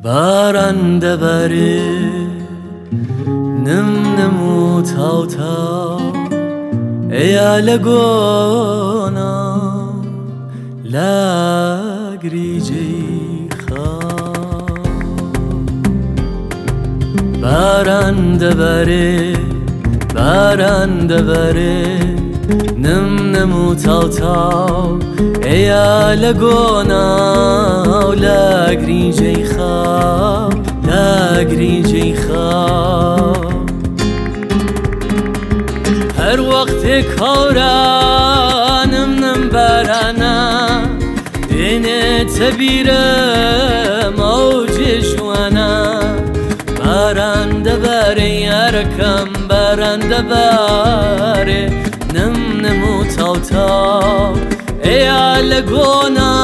باران دەبارێ نم نم و تاو تاو ئەیا لە گۆنا لە گریجەی خاو. باران دەبارێ باران دەبارێ نم نم و تاو تاو ئەیا لە گۆنا و لە گریجەی خاو لە گریجەی خاو. هەر وەختێک هاورانم نم بارانە دێنێتە بیرم ئەو جێژوانە. باران دەبارێ یارەکەم باران دەبارێ نم نم و تاو تاو ئەیا لە گۆنا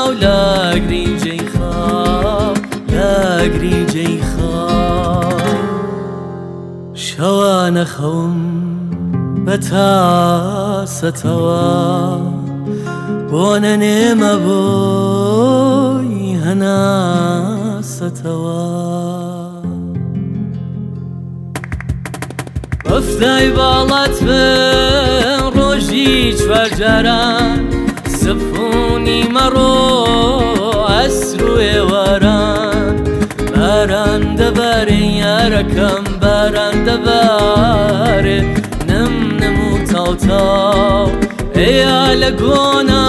و لە گریجەی خاو لە گریجەی خاو. شەوانە خەوم بە تاسەتەوە بۆ نەنێمە بۆی هەناسەتەوە. وەفتای باڵات بم ڕۆژی چوار جاران سبحونی مەڕۆ ئەسر و ئێواران. باران دەبارێ یارەکەم باران دەبارێ نم نم و تاو تاو ئەیا لە گۆنا